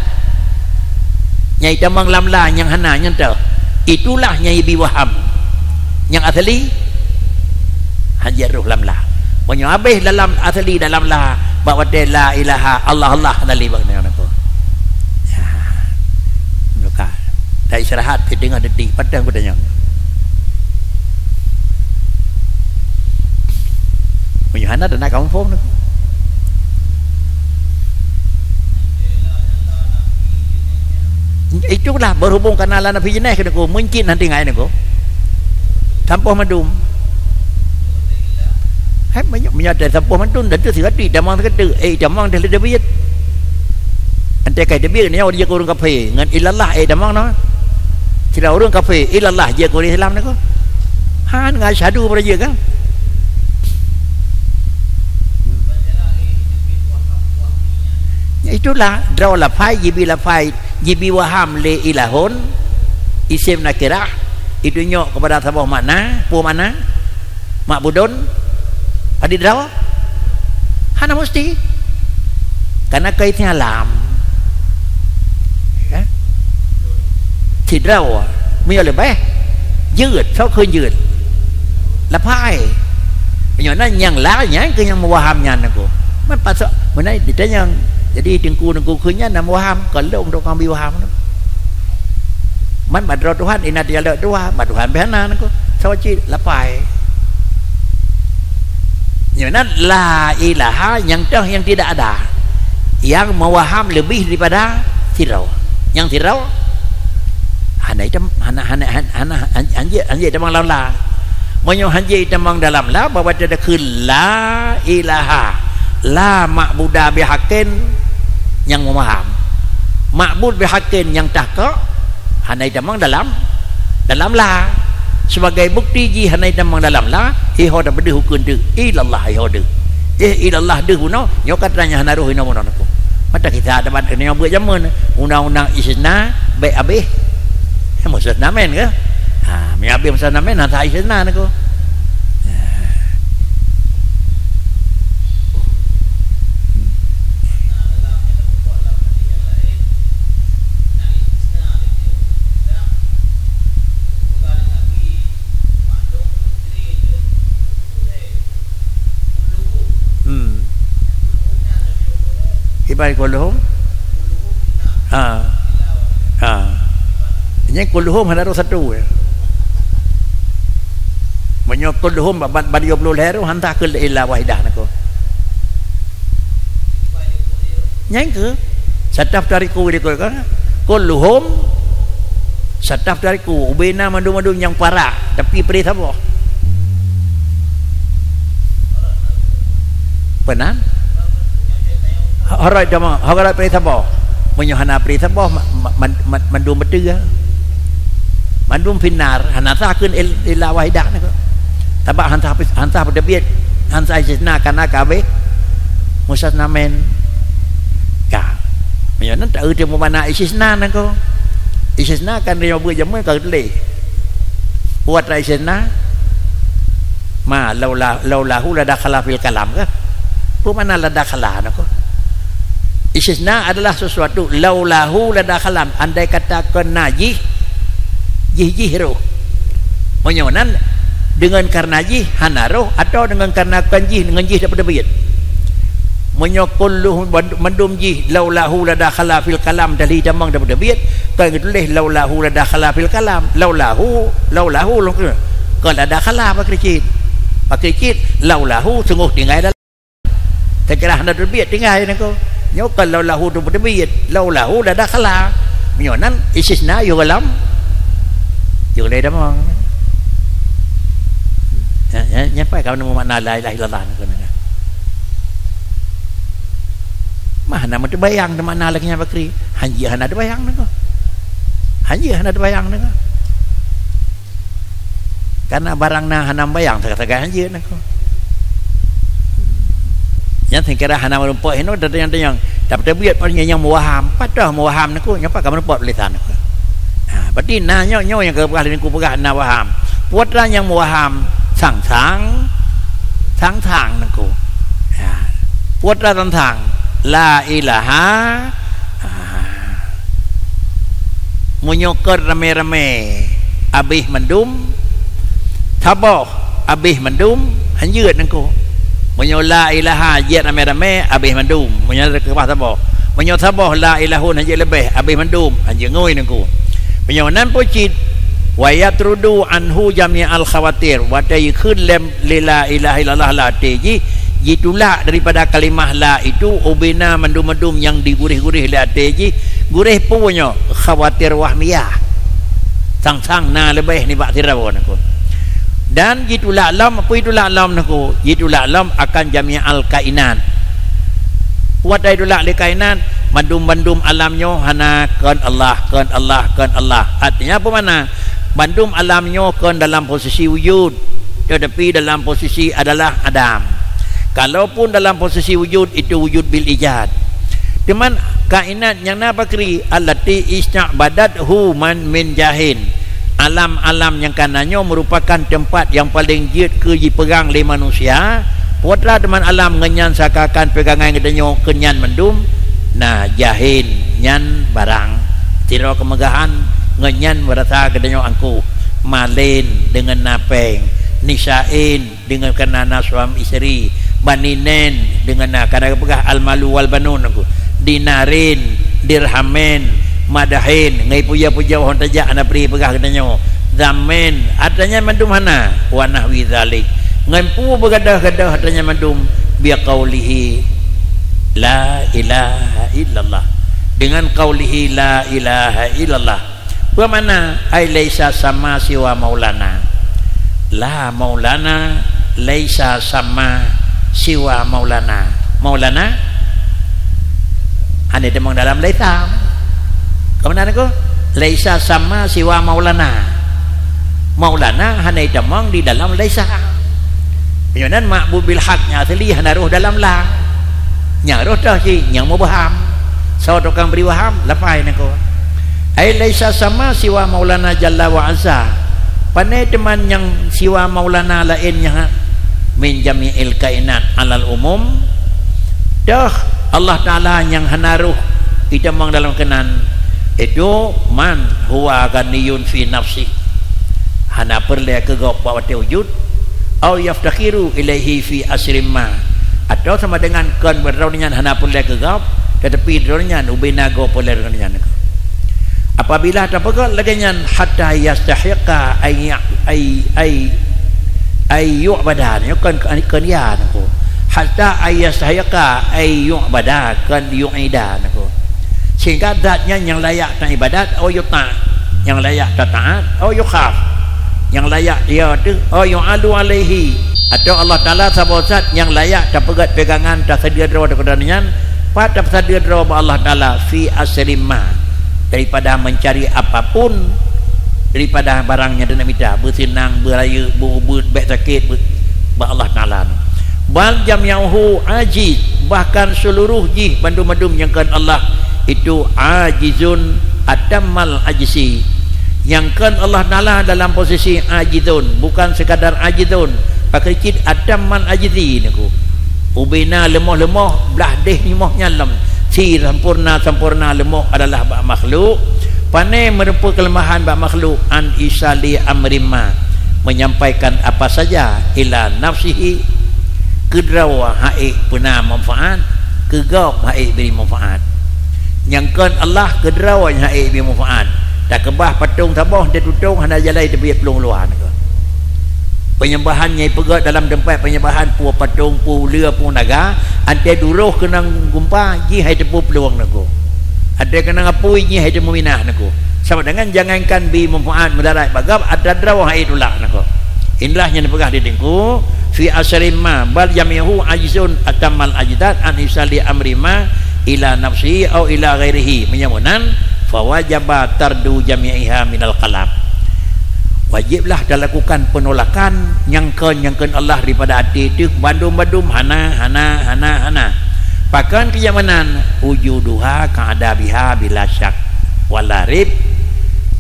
Nyang itamong lam la nyang hana nyan toh. Itulah nyang ibi waham. Nyang asli Hana jeuet roh lam la. Meunyoe habéh dalam asli dalam la, bak watée la ilaha Allah, Allah tali bak nyoe nangko. Ya. Buka. Dah istirahat, pi teungoh detik, patah kuda nyoe. Meunyoe hana, dah nak kamu phone. Itulah berhubung karena la nafi jeuneh keuh nangko, meuncit hana tinggai nangko. Sampôh mandum. Hai, meunyoe, meunyoe ada sampôh mandum, tentu sigatik tamong sigatik. Eh, tamong dah le teubiet. Antai kai teubiet nyoe dia ureuëng kafé ngon illallah, eh, tamong na. Sira ureuëng kafé illallah jeuet keu ureuëng Islam nangko. Han ngon asyhadu baru jeuet kan? Ya, itulah, droe lafai, jibi lafai, jibi waham lé ilahun, isim nakirah, itunyok kepada saboh makna, peue makna? Ma'budun? Padit droe? Hana musti. Karena kaitannya lam. Ya? Sidroe, meunyoe leubeh, jeuet, soe kheun jeuet? Lafai. Meunyoe na nyang la, nyan keuh nyang meuwaham nyan nangko. Man pasok, meunan ditanyong. Jadi, teungku-teungku kheun nyan na meuwaham, kon lôn dok kami waham. Man bak droe Tuhan, inan dialek dua, bak Tuhan beh hana nangko. Soe cit lafai. Nyoe nan la ilaha nyang toh nyang tidak ada. Nyang meuwaham leubeh daripada sidroe. Nyang sidroe hana itam, hana, hana, hana, hana, han-, hanjeuet, hanjeuet tamong dalam la. Meunyoe hanjeuet tamong dalam la, bahwa teudeukheun la ilaha, la ma'buda bihaqqin nyang meuwaham. Ma'bud bihaqqin nyang tahkok, hana itamong dalam, dalam la. Sebagai bukti jih hana itamong dalam la, iho deuh beudeuh ukeue teuk, ilallah iho deuh. Eh, ilallah deuh bunoe, nyoe ka tanya hana roh inoe bunoe nangko. Mata kita debat nyoe buet jameun, undang-undang istisna, bèk abéh. Eh, mustisna mèn ke? Ha, meunyo abéh mustisna mèn, hana istisna nangko. Ha. Hmm. Iban kulluhum? Ha. Ha. Nyan kulluhum hana roh satu, ya. Meunyoe kulluhum bak, bak, bak dua puluh lhèe roh, hana keu illa wahidah nangko. Nyan keuh, sataftariqu di kul-, kan? Kulluhum sataftariqu, ubena mandum-mandum nyang parak, tapi pri saboh. Peunan? Ho-, horot jama-, horot pri saboh. Meunyoe hana pri saboh, ma-, ma-, man-, man-, mandum beutôi. Mandum finnar, hana sah kheun il-, illa wahidah nangko. Sabab han sah, han sah beuteubiet, han sah istisna, karena ka abéh mustasna mèn. Ka. Meunyoe nan taeu teuh meubana istisna nangko. Istisna kan ri buet jameun ka geutuléh. Buet ra istisna, ma laula, laulahu ladakhala fil kalam kah? Peue makna ladakhala nangko? Istisna adalah sesuatu, laulahu ladakhala, andai kata kon na jih, jih-jih roh. Meunyoe nan, deungon karena jih hana roh, atawa deungon karena kon jih, deungon jih dapeuteubiet. Meunyoe kulluhum mandum jih, laulahu ladakhala fil kalam, tali tamong dapeuteubiet, kon geutuléh laulahu ladakhala fil kalam. Laulahu, laulahu, kon ladakhala pakri cit. Pakri cit, laulahu sunggoh tinggai dalam. Teukeurah hana teubiet tinggai nangko. Nyoe kon laulahu teubiet, laulahu ladakhala. Meunyoe nan istisna yoh goh lom, yoh lé tamong. Nya, nya, nyan pat kamoe neumumakna la ilaha illallah nangko. Mah hana meuteubayang teumakna lagèe nyan pakri. Hanjeuet hana teubayang nangko. Hanjeuet hana teubayang nangko. Karena barang na hana meubayang sagai-sagai hanjeuet nangko. Nyan seukeurah hana meurumpok hinoe, teunyang-teunyang. Tapi teubiet pat nyang meuwaham, pat teuh meuwaham nangko, nyoe pat ka meurumpok tulisan nangko. Ha, berarti na nyoe, nyoe nyang geupeugah lé nangko peugah na waham. Putra nyang meuwaham, sang-sang, sang-sang nangko. Ha. Putra sang-sang, la ilaha, ha. Meunyoe kon ramé-ramé abéh mandum, saboh abéh mandum, Hanjeuet nangku. Meunyoe la ilaha jeuet ramé-ramé, habéh mandum. Meunyoe keubah saboh. Meunyoe saboh la ilahun hanjeuet leubeh, habéh mandum. Hanjeuet ngui nangku. Meunyoe nan peucit, wa yatrudu anhu jami'al khawatir. Watée jikheun lé, lé la ilaha illallah lam até jih, jitulak daripada kalimah la itu ubena mandum-mandum nyang digureh-gureh lé até jih. Gureh peue nyoe? Khawatir wahmiyah. Sang-sang na leubeh nibak sidroe nangku. Dan jitulak lom, peue jitulak lom nangku? Jitulak lom akan jami'al kainat. Watée jitulak lé kainat, mandum-mandum alam nyoe hana kon Allah, kon Allah, kon Allah. Artinya apa makna? Mandum alam nyoe kon dalam posisi wujud, tetapi dalam posisi adalah adam. Kalaupun dalam posisi wujud, itu wujud bil ijad. Teuma kainat nyang na pakri, allati ista'badathu man min jahin. Alam-alam nyang ka na nyoe meurupakan teumpat nyang paleng jeuet keu jipeugang lé manusia. Peue teuma alam ngon nyan seakan-akan peugangan geutanyoe keu nyan mandum na jahin, nyan barang. Sidroe keumeugahan ngon nyan meurasa geutanyoe angkuh. Malen deungon na péng, nisain deungon kana na suami isteri, baninen deungon na, kana geupeugah al-malu wal-banun nangku, dinarin, dirhamin, madahin, ngon puja-puja hon tajak hana pri peugah geutanyoe, zamin, artinya mandum hana, wa nahwi dzalik. Ngon peue beugadoh-gadoh artinya mandum, biqaulihi la ilaha illallah. Dengan qaulihi la ilaha illallah. Peue makna, ai laisa sama siwa maulana. La maulana, laisa sama siwa maulana. Maulana hana teumong dalam laisa. Keumanaan ku? Laisa sama siwa maulana. Maulana hana teumong di dalam laisa. Meunyoe nan ma'bud bil haq nyang asli hana roh dalam la. Nyang roh toh cit nyang meubaham. Soe tukang bri waham? Lapai nangku. Ai laisa sama siwa maulana jalla wa azza. Pane teuma nyang siwa maulana laén nyan? Min jami'il kainat alal umum. Toh Allah Taala nyang hana roh itamong dalam keunan. Itu man huwa ghaniyun fi nafsi. Hana peureulée keu gob bak watée wujud. Au yaftakhiru ilaihi fi asrim ma. Atawa sama dengan kon droe nyan hana peureulée keu gob, tetapi droe nyan ubena gob peureulée droe nyan. Apabila tapeugah lagée nyan, hatta yastahiqa ay, ay, ay, ay yu'bada, nyoe kon, kon ya nangku. Hatta ay yastahiqa ay yu'bada, kon yu'ida nangku. Sehingga zat nyan nyang layak taibadat, au yuta, nyang layak tataat, au yukhaf, nyang layak ya teuh, au yu'alu alaihi, atau Allah Taala saboh zat nyang layak tapeugét pegangan, tasadia droe keu nyan, pat tasadia droe bak Allah Taala fi asrim ma, daripada mencari apapun daripada barang nyang teungoh mita, beuseunang, beurayeuk, beuubeut, bék sakét, beu-, bak Allah Taala. Bal jami'uhu ajiz, bahkan seluruh jih bandum-bandum nyang kon Allah itu ajizun atammal ajzi. Nyang kon Allah Taala dalam posisi ajizun, bukan sekadar ajizun, pakri cit atammal ajzi nangku. Ubena leumoh-leumoh, blah deh leumoh nyan lom. Si sempurna-sempurna leumoh adalah bak makhluk. Pane meurumpok keuleumahan bak makhluk, an isali amrim ma, menyampaikan apa saja ila nafsihi, keu droe hana peuna manfaat, keu gob hana bri manfaat. Nyang kon Allah keu droe hana bri manfaat. Takeubah patong saboh, teututoe hana jalai teubiet plueng luwa nangku. Penyembahan nyang ipeugét dalam teumpat penyembahan, peue patong, peue uleue, peue naga, antée duroh keunong gumpa, jih hai teupeu plueng nangku. Antée keunong apui, jih hai teumeuminah nangku. Sama dengan jangankan bri manfaat, mudarat bak gob, atra droe hai tulak nangku. Inilah nyang dipeugah di teungku, fi asrim ma, bal jami'uhu ajizun atammal ajizat an isali amri ma ila nafsihi au ila ghairihi. Meunyoe meunan, fawajaba tardu jami'iha minal qalb. Wajiblah talakukan peunolakan nyang kon, nyang kon Allah daripada até teuh bandum-bandum hana, hana, hana, hana. Pakon keu nyang meunan, wujuduha ka'adabiha bila syak wala rib.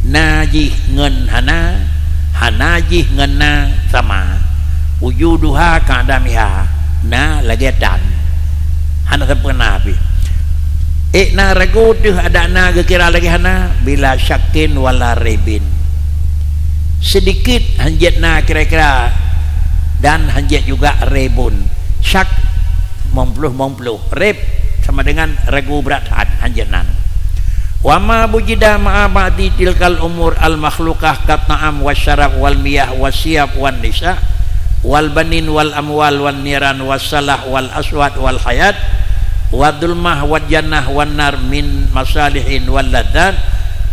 Na jih ngon hana, hana jih ngon na sama. Wujuduha ka'adamiha, na lagée tan. Hana sampoereuna pih. Ék na ragu teuh adak na geukira lagée hana, bila syakin wala raibin. Seudikit hanjeuet na kira-kira Dan hanjeuet juga raibun. Syak, meumploh-meumploh. Raib sama dengan ragu, brat that, hanjeuet nan. Wa ma wujida ma'a ba'di tilkal umur al-makhluqah kat ta'am wa syarab wal miyah wa siyab wan nisa wal banin wal amwal wan niran was salah wal aswat wal hayat wa dhulmah wa jannah wan nar min masalihin wal ladzat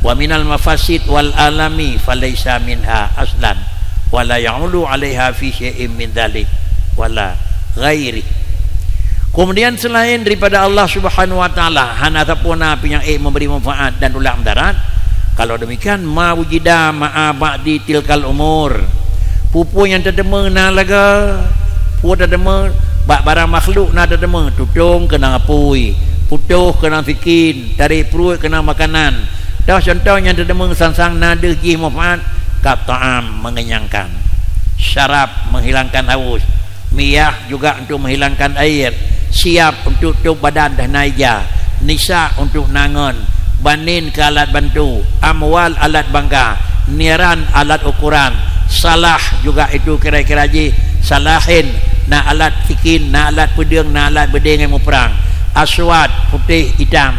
wa minal mafasid wal alami falaisa minha aslan wa la ya'ulu 'alaiha fi syai'in min dzalik wa la ghairi. Kemudian selain daripada Allah Subhanahu wa Taala, hana sapeue na pih nyang ék memberi manfaat dan tulak mudarat. Kalau demikian, ma wujida ma'a ba'di tilkal umur. Peue-peue nyang tateumé na lagée, peue tateumé bak barang makhluk na tateumé, tutong keunong apui, putôh keunong sikin, tarék pruet keunong makanan. Toh contoh nyang tateumé sang-sang na deuh jih manfaat, kat ta'am, mengenyangkan. Syarab, menghilangkan haus. Miyah juga untuk menghilangkan air. Siyab untuk tôb badan dan na ija. Nisa untuk na ngon. Banin keu alat bantu. Amwal alat bangga. Niran alat ukuran. Salah juga itu kira-kira jih. Salahin, na alat sikin, na alat peudeueng, na alat beudée ngon muprang. Aswad, putéh, itam.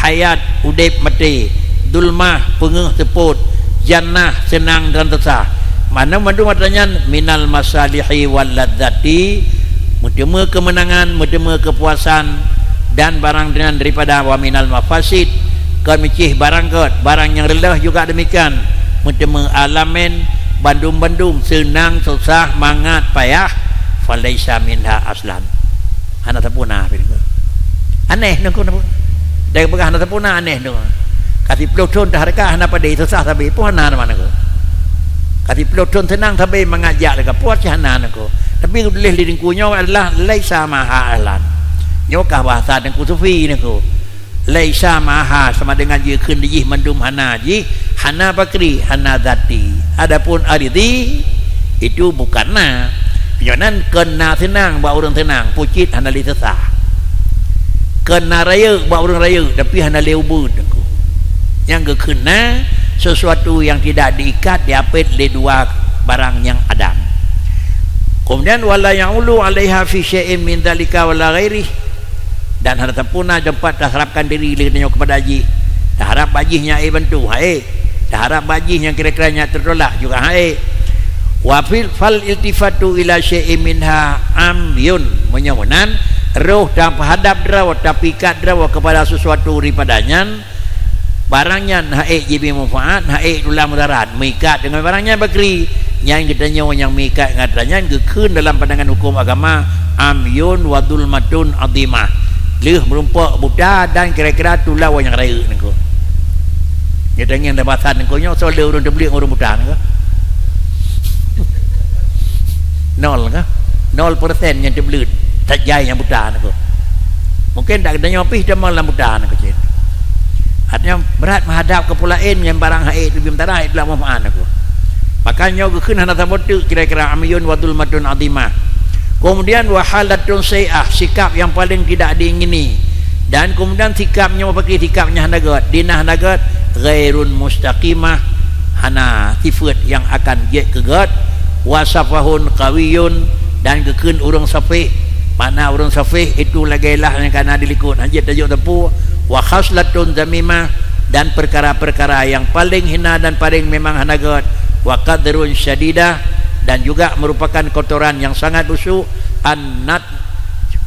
Hayat, udeb, maté. Dhulmah, peungeuh, seupôt. Jannah, seunang dan susah. Manoe mandum atra nyan minal masalihi wal ladzati, meuteumé keumeunangan, meuteumé keupuasan, dan barang nyan daripada wa minal mafasid, kon meucih barang gét, barang nyang reuloh juga demikian, meuteumé alamin, bandum-bandum, seunang, susah, mangat, payah, falaisa minha aslan. Hana sapeue na pih nangko. Aneh nangko, nangko. Dari peugah hana sapeue na, aneh nangko. Ka siplôh thon teuhareuka hana padé, susah sabe, peue hana na nangko. Ka siplôh thon seunang sabe mangat jak lé ka puas cit hana nangko. Tapi udeh lé nangko nyoe adalah laisa maha ahlan. Nyoe kah bahasa nangko sufi nangko. Laisa maha sama dengan jikheun jih mandum hana jih, hana bakri, hana zati. Adapun aridi, itu bukan na. Nyoe nan kon na seunang bak ureuëng seunang, pucit hana lé susah. Kon na rayeuk bak ureuëng rayeuk, tapi hana lé ubeut nangko. Nyang geukheun na sesuatu yang tidak diikat, diapit lé dua barang nyang adam. Kemudian, wala ya'ulu 'alaiha fi syai'in min dzalika wala ghairih. Dan hana sapeue na teumpat taharapkan diri lé geutanyoe kepada jih. Taharap bak jih nyang ék bantu, han ék. Taharap bak jih nyang kira-kira nyak teutulak juga han ék. Wa fil, fal iltifatu ila syai'in minha amyun. Meunyoe meunan, roh tapeuhadap droe, tapikat droe kepada sesuatu daripada nyan, barang nyan han ék jibri manfaat, han ék tulak mudarat, meuikat deungon barang nyan bakri. Nyan geutanyoe nyang meuikat ngon atra nyan geukheun dalam pandangan huköm agama amyun wa dhulmatun adhimah. Lheueh meurumpok buta dan kira-kira tulak nyang rayeuk nangko. Nyoe tangieng dan basan nangko nyoe soe le ureuëng teubleuet ngon ureuëng buta nangko. Nol kah? Nol persen nyang teubleuet that jai nyang buta nangko. Mungkin dak geutanyoe pih teuma lam buta nangko cit. Artinya brat meuhadap keu peue laén ngon barang han ék teubieng tarah, han ék tulak manfaat nangko. Maka nyoe geukheun hana saboh teuk kira-kira amyun wa dhulmatun adhimah. Kemudian wa halatun sai'ah, sikap yang paling tidak diingini. Dan kemudian sikap nyoe bagi sikap nyang hana gét, dinah hana gét, ghairun mustaqimah, hana sifeuet yang akan jeuet keu gét, wa safahun qawiyun, dan geukheun ureuëng safih. Makna ureuëng safih itu lagée lah nyang kana dilikot, han jeuet tajok teupeu, wa khaslatun dzamimah, dan perkara-perkara yang paling hina dan paling memang hana gét, wa qadzrun syadidah, dan juga merupakan kotoran yang sangat busuk, an-nat-,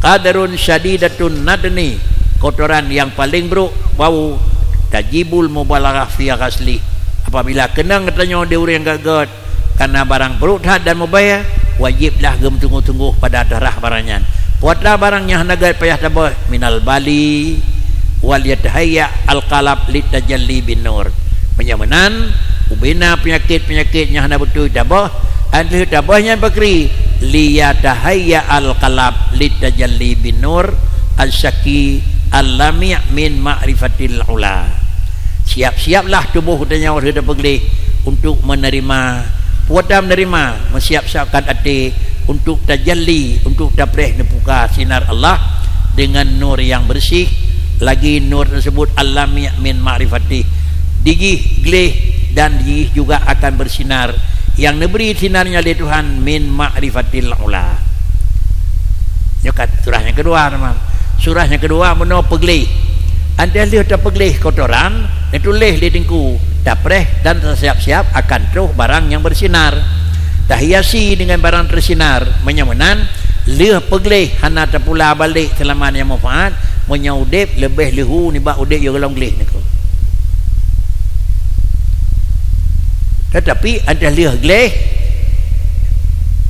qadzrun syadidatun nadni, kotoran yang paling buruk bau, tajibul mubalaghah fi ghaslih. Apabila keunong geutanyoe di ureuëng nyang gét-gét, karena barang buruk that dan mubaya, wajiblah geumeusunggoh-sunggoh pada tarah barang nyan. Peue atra barang nyang hana gét payah taboh, minal bali, wal yatahayya al-qalb litajalli bin nur. Meunyoe meunan, ubena peunyakét-peunyakét nyang hana beutôi taboh, 'an lheueh taboh nyan bakri, liyatahayya al-qalb litajalli bin nur, al-syaki, al-lami' min ma'rifatil ula. Siap-siaplah tuboh geutanyoe lheueh tapeugleh untuk menerima. Peue atra menerima, meusiap-siapkan até untuk tajalli, untuk tapreh neubuka sinar Allah dengan nur yang bersih, lagi nur tersebut al-lami' min ma'rifatih. Di jih gleh dan di jih juga akan bersinar Nyang neubri sinan nyan lé Tuhan min ma'rifatil ula. Nyoe ka surah nyang keudua, teuma. Surah nyang keudua meunoe peugleh. Antée lheueh tapeugleh kotoran, neutuléh lé Teungku, tapreh dan tasiap-siap akan troh barang nyang beusinar. Tahiasi deungon barang teusinar. Meunyoe meunan, lheueh peugleh hana tapula balek seulamat nyang manfaat, meunyoe udeb leubeh leuhu nibak udeb nyang gohlom gleh niko. Teutapi antée lheueh gleh,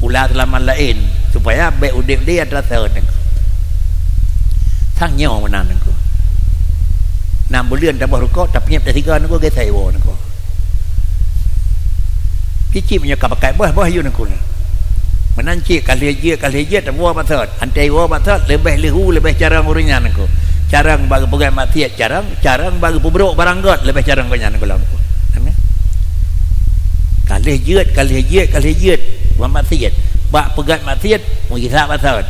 pula seulamat laén, supaya bék udeb lé atra sot niko. Sang nyoe meunan niko. Nam buleuen taboh rukok, tapiep tasigoe niko, geusai woe niko. Cicém nyoe ka pakai boh-boh yue niko. Meunan cit ka lheueh jeuet, ka lheueh jeuet, tawoe bak sot. Antée woe bak sot, leubeh leuhu, leubeh carông ureuëng nyan niko. Carông bak geupeugét maksiat, carông, carông bak geupeubrok barang gét, leubeh carông geuh nyan niko lom niko. Ka lheueh jeuet, ka lheueh jeuet, ka lheueh jeuet bak maksiat. Bak peugét maksiat, meujisak bak sot.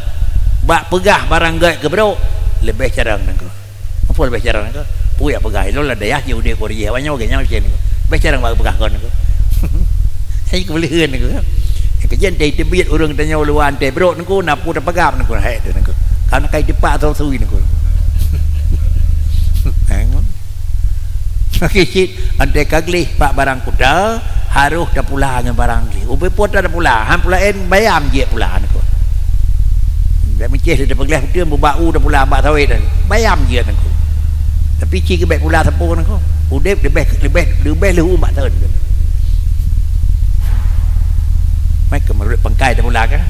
Bak peugah barang gét geubrok, leubeh carông niko. Apa leubeh carông niko? Peue nyang peugah ilôn lam dayah jih udeb keu ureuëng jih awaknyoe, geuhnyan macam niko. Leubeh carông bak peugah kon niko. Hai keubeuleuheuen niko. Keujeuet teubiet ureuëng tanyoe luwa antée brok niko, na peue tapeugah niko, hai teuh niko. Kan kai dipak atau sui niko. Hai ngon. Makai cit antée ka gleh bak barang kuta, harôh tapula ngon barang gleh. Ubé po tapula, han pula en bayam jeuet pula niko. Bék meucéh lé tapeugleh beutôi bubak u tapula bak sawét nyan. Bayam jeuet niko. Tapi ci geubék pula sapo niko. Udeb leubeh, leubeh, leubeh leuhu bak thon. Mai keu meureuek pangkai tapula kan?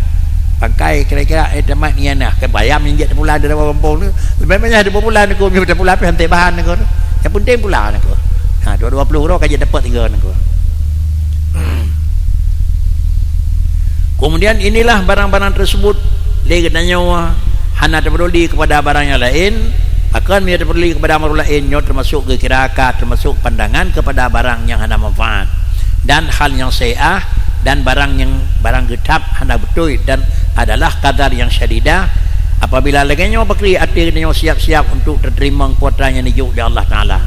Pangkai kira-kira, eh, tamat nyan nah, kan bayam nyang jeuet tapula di dalam gampông tu. Leubeh banyak tapula niko, tapula pih hanté bahan niko. Yang penting pula niko. Ha, dua, dua puluh uroe ka jeuet dapat tiga niko. Kemudian inilah barang-barang tersebut lé geutanyoe hana tapeuduli kepada barang nyang laén, bahkan meunyoe tapeuduli kepada barang laén, nyoe termasuk geukira ka termasuk pandangan kepada barang nyang hana manfaat, dan hal nyang sai'ah, dan barang nyang, barang geuthab hana beutôi, dan adalah qadar nyang syadidah. Apabila lagée nyoe pakri até geutanyoe siap-siap untuk tateurimong peue nyang neujok lé Allah Taala.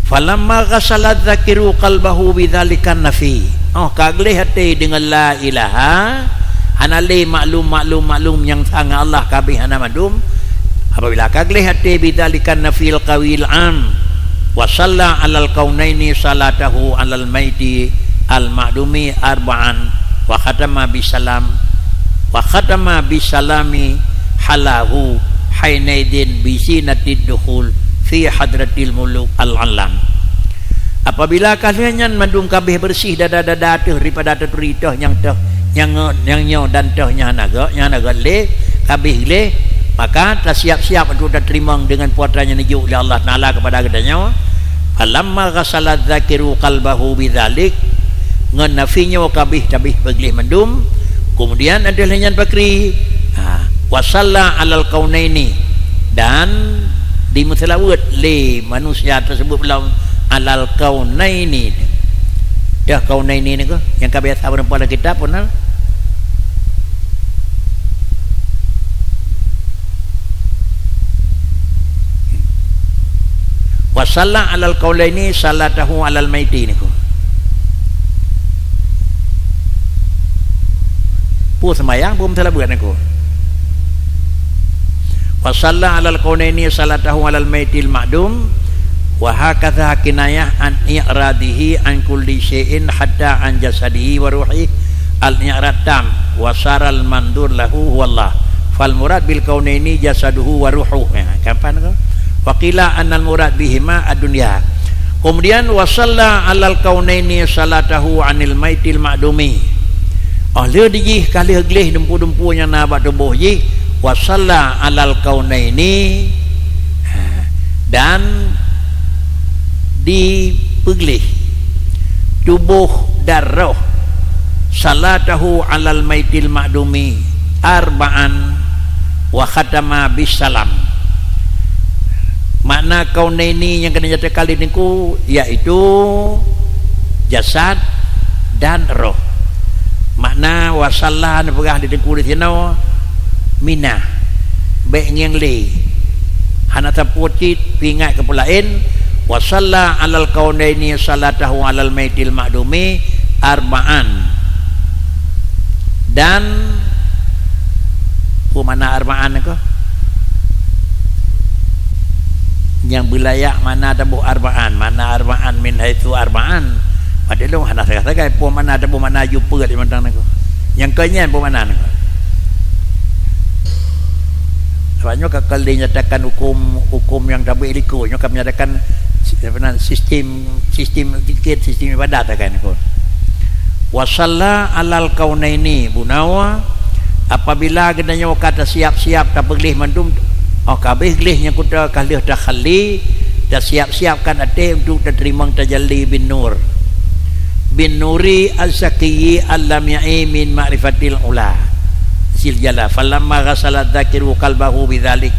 Falamma ghasaladz dzakiru qalbahu bidzalikan nafi. Oh, ka gleh até deungon la ilaha, hana lé maklum, maklum, maklum nyang sa ngon Allah kabeh hana mandum. Apabila ka gleh até bidzalikan nafil qawil am, wa shalla alal kaunaini shalatahu alal maiti al ma'dumi arba'an, wa khatama bisalam, wa khatama bisalami halahu hainaidzin bi zinatid dukhul fi hadratil muluk al alam. Apabila ka lheueh nyan mandum kabeh beureuséh dada-dada teuh daripada taturi teuh nyang teuh nyang nge-, nyang nyoe dan teuh nyang hana gét, nyang hana gét lé, kabeh gleh, maka tasiap-siap untuk tateurimong deungon peue nyang neujok lé Allah Taala kepada geutanyoe. Falamma ghasaladz dzakiru qalbahu bidzalik, ngon nafi nyoe kabeh tabeh beugleh mandum, kemudian ateueh lheueh nyan pakri, ha, wa shalla alal kaunaini, dan dimeuseulaweuet lé manusia tersebut lom alal kaunaini. Dah kaunaini niko, nyang ka biasa meurumpok lam kitab pun, ha? Wa shalla alal kaunaini shalatahu alal maiti niko. Peue seumayang, peue meuseulaweuet niko. Wa shalla alal kaunaini shalatahu alal maitil ma'dum, wa hakadza kinayah an i'radihi an kulli syai'in hatta an jasadihi wa ruhihi al i'rad tam, wa saral mandur lahu huwallah. Fal murad bil kaunaini jasaduhu wa ruhuhu. Ya, kapan tu? Wa qila annal murad bihima ad-dunya. Kemudian, wa shalla alal kaunaini shalatahu anil maitil ma'dumi. Oh, lheueh dijih ka lheueh gleh dumpu-dumpu nyang na bak tuboh jih, wa shalla alal kaunaini, ha, dan dipeugleh tuboh dan roh, shalatahu alal maitil ma'dumi arba'an wa khatama bis salam. Makna kaunaini nyang keuneuk nyatakan lé Teungku, yaitu jasad dan roh. Makna wa shalla neupeugah lé Teungku di sinoe, minah, bék ngieng lé. Hana sapeue cit, peuingat keu peue laén, wa shalla alal kaunaini shalatahu alal maitil ma'dumi, arba'an. Dan, peue makna arba'an nyoe? Nyang beulayak makna taboh arba'an, makna arba'an min haitsu arba'an. Padahai lôn hana sagai-sagai peue makna taboh makna jupeuet lé mantong nyoe. Nyang keu nyan peue makna nyoe? Sebab nyoe ka keuh dinyatakan huköm, huköm nyang tabeuet likot, nyoe ka menyatakan si-, apa nan, sistem, sistem zikir, sistem ibadat kan kon. Wa shalla 'alal kaunaini, bunoe apabila geutanyoe ka tasiap-siap tapeugléh mandum, oh, ka habéh gléh nyang kuta ka lheueh takhalli, tasiap-siapkan até untuk tateurimong tajalli bin nur. Bin nuri az-zakiyyi al-lami'i min ma'rifatil ula zil jala. Falamma ghasala dzakiru qalbahu bidzalik,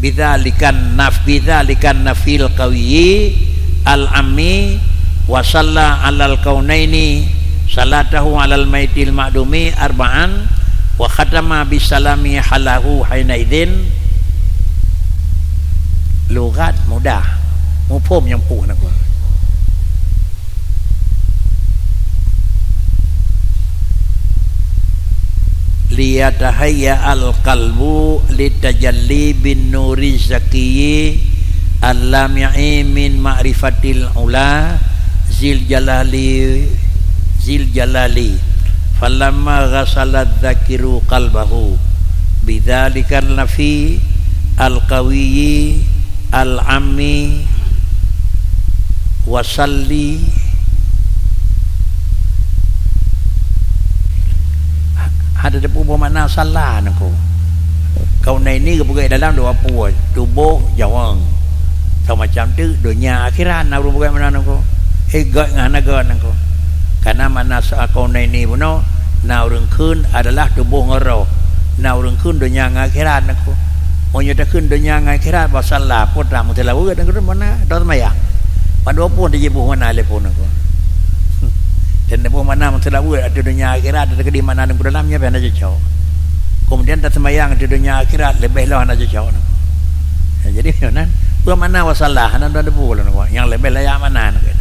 bidzalikan naf-, bidzalikan nafil qawiyyi al-ammi wa shalla 'alal kaunaini salatahu 'alal maitil ma'dumi arba'an wa khatama bisalami halahu haina idzin. Lughat mudah, muphom nyang puih na kon. Liyatahayya al-qalbu litajalli bin nuri zakiyyi al-lami'i min ma'rifatil ula zil jalali, zil jalali. Falamma ghasala dzakiru qalbahu bidzalikan nafi al-qawiyyi al-ammi wa salli. Hana teupeue peue makna salla nangko. Kaunaini geupeugah dalam dua pue, tuboh, jaweueng. Sama macam tu, donya akhirat na ureuëng peugah makna nangko. Eh, gét ngon hana gét nangko. Karena makna sa-, kaunaini bunoe, na ureuëng kheun adalah tuboh ngon roh. Na ureuëng kheun donya ngon akhirat nangko. Meunyoe takheun donya ngon akhirat, bah salla, peue tameuseulaweuet nangko, mana? Dok seumayang. Padua pun dijiboh makna lé phon nangko. Dan boh makna meuseulaweuet ateueh donya akhirat, ateueh keudeh makna nangko dalam nyan pih hana cocok. Kemudian taseumayang ateueh donya akhirat, leubeh lom hana cocok nangko. Ya, jadi, nyan, peue makna wa salla, hana dua debu lom nangko. Nyang leubeh layak makna nangko.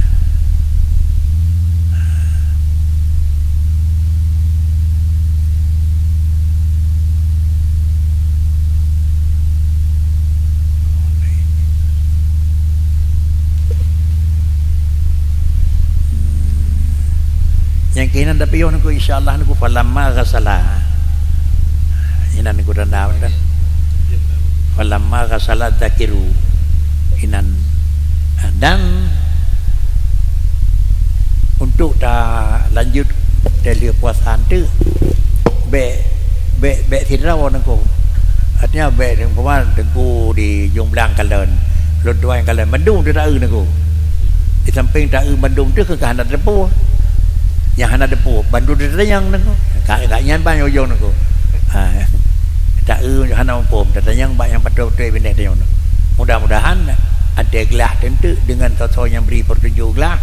Nyang keunan tapiôh nangko, insya Allah nangko, falamma ghasala. Inan nangko tanda, tanda. Falamma ghasala dzakiru. Inan. Dan untuk talanjut teuh lheueh puasa teuk, bék, bék, bék sidroe nangko. Artinya bék, umpama teungku di Jong Blang kalon, lôn tuan kalon, mandum teuh taeu nangko. Di samping taeu mandum teuh keu hana teupeue. Nyang hana teupeue, bandum teuh tatanyong nangko. Ka, ka nyan ban ujong nangko. Ha. Taeu hana muphom, tatanyong bak nyang patot-patot binéh tanyong. Mudah-mudahan até glah teunteuk deungon soe-soe nyang bri peutunjuk glah,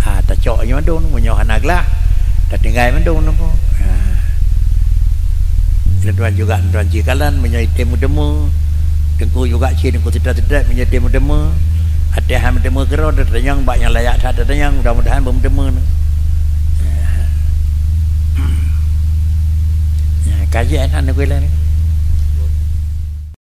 ha, tacok nyoe mandum, meunyoe hana glah, tatinggai mandum nangko. Ha. Lôn tuan juga, lôn tuan jih kalon, meunyoe item meuteumé, teungku juga cit, teungku teutet-teutet, meunyoe item meuteumé, até han meuteumé keudroe, tatanyong bak nyang layak that tatanyong, mudah-mudahan beumeuteumé. Ha. Ya, kaji aneuk-aneuk lôn.